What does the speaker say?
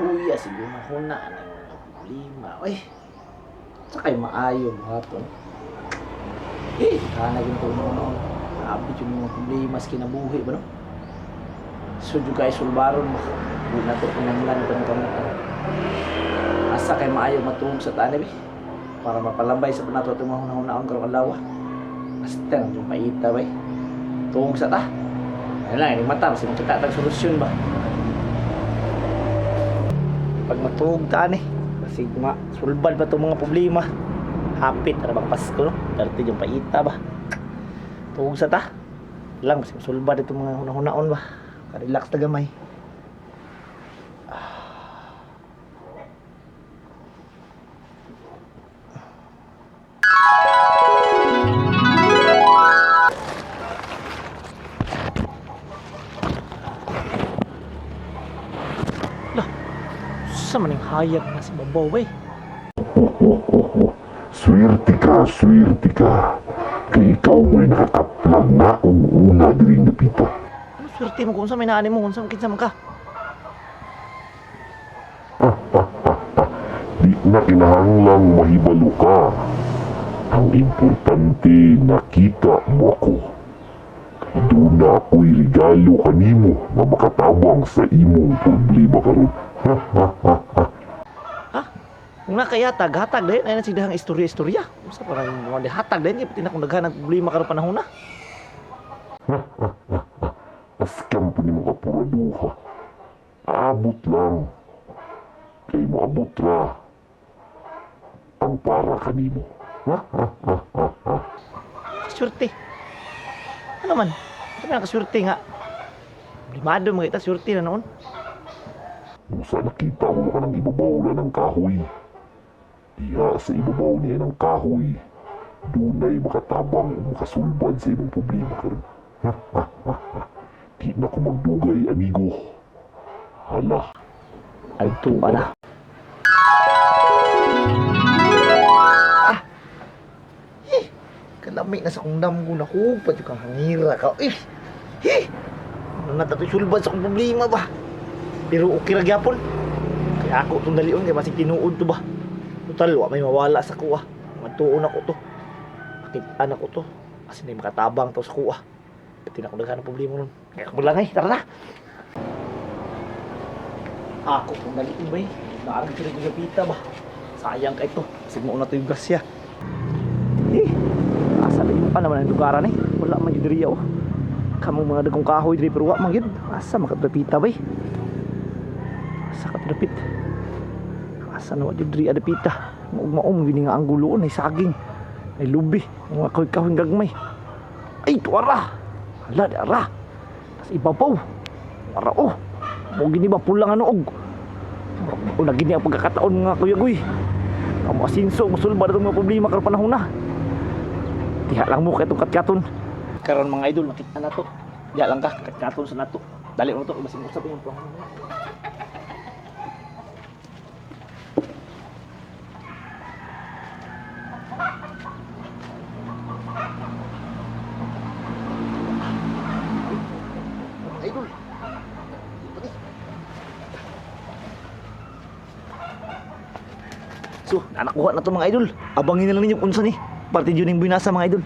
Uya, siguro na ng mga problema. Ay, sakay maayo mga hapon. Kanagin ko noon. Abit yung mga problema sa kinabuhi ba no? So, yung guys, sulbaron mo. Huwag na ito pinanglan pa ng kamutan. Asa kay maayo matulog sa tanib eh. Para mapalambay sa panato itong mga hunahunahon karong alawa. Hasta yung paita ba eh. Tuong sa ta. Ayun lang, hindi mata. Kasi magkita tang solusyon ba? Pag matulog taan eh. Kasi sulbad pa itong mga problema. Hapit, ano bang Pasko no? Dati yung paita ba? Tuong sa ta. Lang, kasi sulbad itong mga hunahunahon ba? Relax na gamay. Lah, sa maning hayag na si Babaw eh. Swerte ka. Kaya ikaw ay nakataplag na kung una din napita. Ano swerte mo kung sa may naani mo, kung sa kinsa man ka? Di na kinahanglang mahibalo ka. Ang importante nakita mo ako. Doon na ako'y regalo kanimo na makatabang sa imong problema karon. Ha? Kung nakayatag, hatag din. Ay na sidahang istorya-istorya. Sa parang mga hatag din. Pati na kung naghanag problema karon panahon na. Askam po ni mga puraduha. Abot lang. Kay moabot ra. Ang para kanimo. Swerte. Ano man? Ano man kaswerte nga? Problemado mga ita, swerte na noon. Kung sa nakita mo ka ng ibabaw na ng kahoy. Diha sa ibabaw niya ng kahoy. Dunay makatabang o makasulbad sa imong problema karon. Di na ko magdugay, amigo. Hala. Alto ka na. Kalami na sa kong damgo na hupad yung kang hangira ka. Ano na tato sulbad sa kong problema ba? Pero okay ra gyapon. Kaya ako itong dalion kaya masig tinuod to ba? Total, wa may mawala sa kuha. Magtuon ako to. Makitaan ako to. Kasi may makatabang to sa kuha. Pati na ako naghanap problema nun. Kaya ako lang tara na. Ako itong dalion ba eh. Naarang sila yung gapita ba? Sayang ka ito. Kasi mauna to yung gasya. Asa rin pa naman ang lugaran eh. Wala man yung diriya oh. Kamong mga dagong kahoy diri pero wala man yun. Asa makadapita ba eh. Asa kadapit. Asa na wala yung diriya dapita. Maum gini nga ang guloon ay saging. Ay lubi. Mga kahoy-kahoy gagmay. Ay tuwara. Hala di ara. Tapos ibabaw. Ara oh. Mo gini ba pulang ano og. O na gini ang pagkakataon mga kuyagoy. Kamu asinso musulba na itong mga problema karon panahon na. Diha lang mo kay itong katkaton. Karon mga idol, makita na to. Diha lang ka, katkaton sa nato. Dali mo to, basing usap yung plong. Idol. So, nakuha na to mga idol. Abangin na lang ninyo kung saan eh. Parte yun yung binasa mga idol.